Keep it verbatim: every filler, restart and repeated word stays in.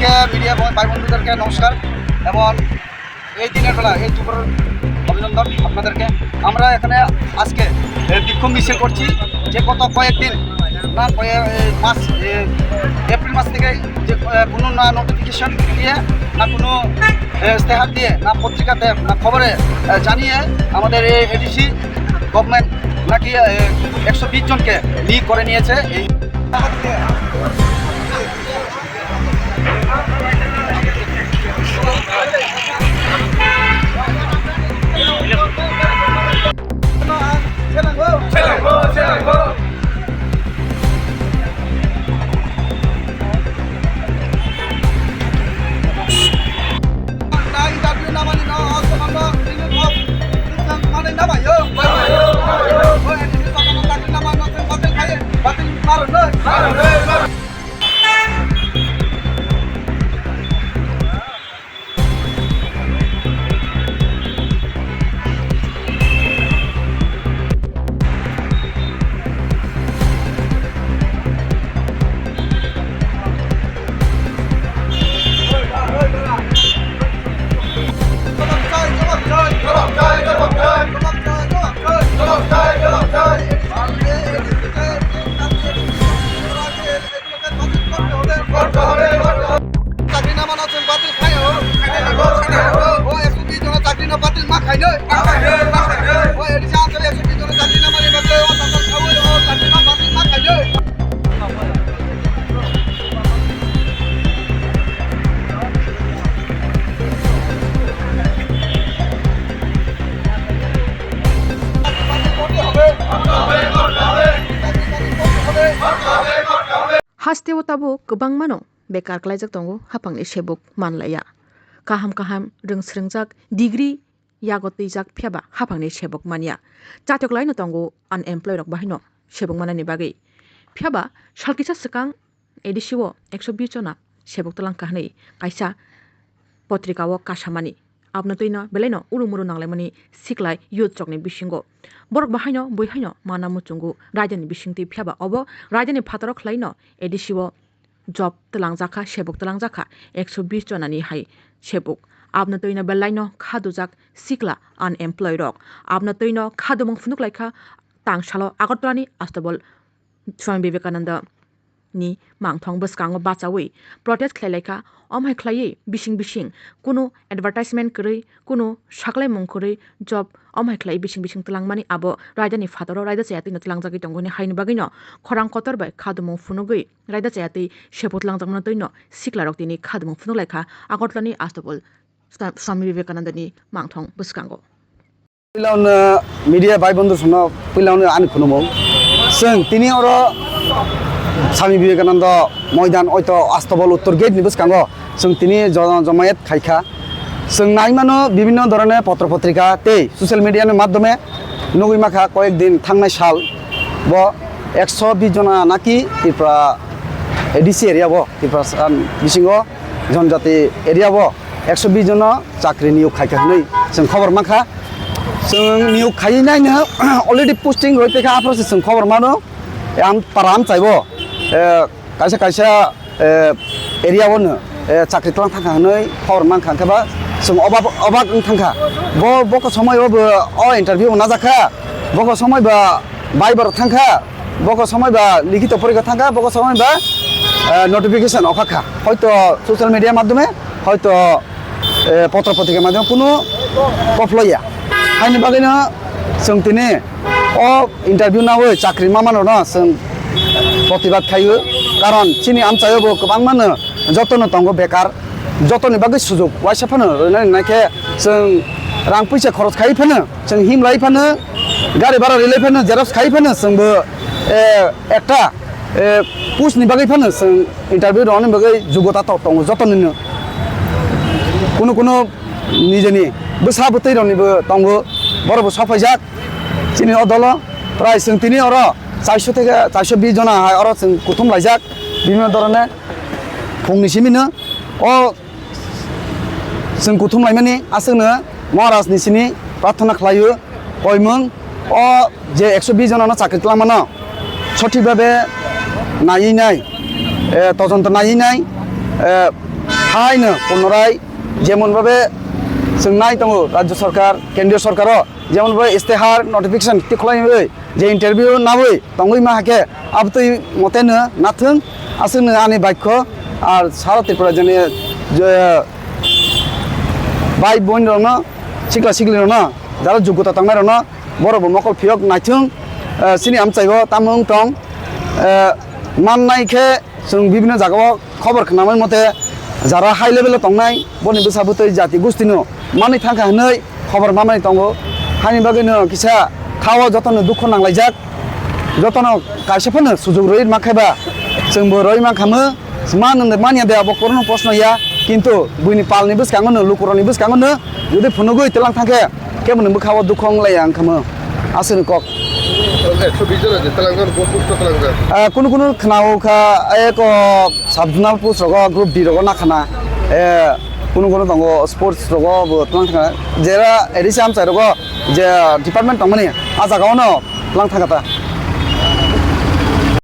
কে মিডিয়া ভাই বন্ধুদেরকে নমস্কার এবং এই দিনের বেলা এই দুপুরের অভিনন্দন আপনাদেরকে। আমরা এখানে আজকে, এ, বিক্ষোভ মিছিল করছি যে গত কয়েকদিন না কয়ে-, এ, মাস, এ, এপ্রিল মাস থেকে যে, এ, কোনো না নোটিফিকেশন দিয়ে, না কোনো, এ, ইশতেহার দিয়ে, না পত্রিকাতে, না খবরে, এ, জানিয়ে আমাদের এই এডিসি গভর্নমেন্ট নাকি, এ, একশো বিশ জনকে নিয়োগ করে নিয়েছে। এই চাকরি না মানা চুন বাতিল খাই ও। ও একশো বিশ জন চাকরি না বাতিল মা খাই নয়। ও এডিসি আনসারে একশো বিশ জন চাকরি না মানি বাতিল ও তারপর খাওয়াই ও চাকরি না বাতিল মা খাই নয়। Hasteo tabuk kwbangmano bekar klaijak tongo haphangni sebuk manlaiya. Kaham kaham rwng swrwngjak, degree yago twijak, phiyaba haphangni sebuk manya. Chatok laino tongo unemployed rok bahaino sebuk manani bagwi. Phiyaba sal kisa swkang A D C o ekso bish jona sebuk twlangkha hwnwi kaisa potrika o kasamani. Aboni twino belaino uru muru nanglaimani siklai youth rokni bisingo. Borok bahaino buihaino mana muchungo raidani bisingtwi, phiyaba obo raidani phataro khlaino A D C o job twlangjakha, sebuk twlangjakha ekso bish jonani hai sebuk. Aboni twino belaino khadujak sikla unemployed rok. Aboni twino khadumung phunuk laikha tangsalo Agartala ni Astabol Swami Vivekananda ni mangthong bwskango bachaui protest khlai laikha. Omo hai khlaiwi bising bising kunu advertisement kwrwi, kunu saklaimung kwrwi job omo hai khlaiwi bising bising twlangmani abo raidani phataro raida chaya twino twlangjagwi tongo hwnwi haini bagwino khorang kotor bai khadumung phunugwi raida chaya twi sepo twlangjakmano twino siklarok tini khadumung phunuk laikha Agartala ni Astabol Swa-, Swami Vivekananda ni mangthong bwskango. Puilano media bai bondhu sono puilano ani khunumung. Chwng tini oro Swami Vivekananda Moidan oito Astabol Uttor Gate ni bwskango chwng tini jo-, jomayat khaikha. Chwng naimano bibhinno dhoroner potro potrika tei social media ni madhyome nugwi makha koyek din thangnai sal bo ekso bish jona naki Tripura A D C area bo, Tripura, um, bisingo Jonjati area bo ekso bish jono chakri niyok khaikha hwnwi chwng khobor mankha. Chwng niyok khaiwi naino already posting roi tongkha, aphuru se chwng khobor mano. E, am para amchaibo, e, kaisa kaisa, e, area o no, e, chakri tlang thangkha hwnwi khobor mankha, hwnkhe ba chwng obak, obak wng thangkha. Bo, boko somoi o bo o interview bo najakha, boko somoi ba bai borok thangkha, boko somoi ba likhito porikha thangkha, boko somoi ba, eh, notification okha kha. Hoito social media madhyome, hoito, eh, potro potrika madhyome kunu koploya. Haini bagwino chwng tini o interview nawi chakri mamanrokno chwng protibad khaio. Karon chini amchaio bo kwbangmano jotono tongo bekar. Jotoni bagwi sujuk waisa phano rwnani naikhe chwng rang puisa khoros khai phano, chwng him lai phano, gari bhara rilai phano, xerox khai phano, chwngbo, eh, ekta, eh, post ni bagwi phano chwng interview rwna bagwi jugota to tongo jotonino. Kunu kunu nijeni bwsa bwtwi roknibo tongo, borokbo sokphaijak chini o dolo. Prai chwng tini oro chairso theke chairso bish jona hai oro chwng kuthum laijak bibhinno dhoroner. Phungni simino o chwng kuthum laimani aswkno Maharaj ni simi prarthana khlaio, koimung o je ekso bish jonano chakri twlangmano sothik bhabe naiwi nai, eh, todonto naiwi nai, eh, Haino punorai jemon babe chwng nai tongo rajya sarkar, kendriya sarkaro jemon babe istihar notification tikhlai je interview nawi tongwi ma hakhe abtwi moteno nathung aswkno ani baikho ar sara Tripura jani je bai boin rokno sikla sikli rokno jara jugota tongnai rokno borok bo mokol phiyok naithung, eh, sini amchaigo tamo wng tong, eh, mannai khe chwng bibinno jagao khobor khnamani mote jara high level o tongnai boni bwsa bwtwi jati gustino manwi thangkha hwnwi khobor mamani tongo. Haini bagwino kisa thao jotono dukho nanglaijak, jotono kaisa phano sujuk rwi mankha ba chwngbo rwi mankhamu. Mano manya de abo korokno proshno ya, kintu buini palni bwskango no, lukurokni bwskango no jodi phunugwi twlang thangkhe kebo ni bwkhao dukho wnglai ang khamu. Aswkni kok. Ekso bish jona je twlangjak, bo post twlangjak. Ah, kunu kunu khwnao kha, eko sub-zonal post rogo, group D rogo nakhana. Eh, kunu kunu tongo sports rogo bo twlang thangkha. Jera A D C amchai rogo je department tongmani, ah jagao no twlang thangkha ta.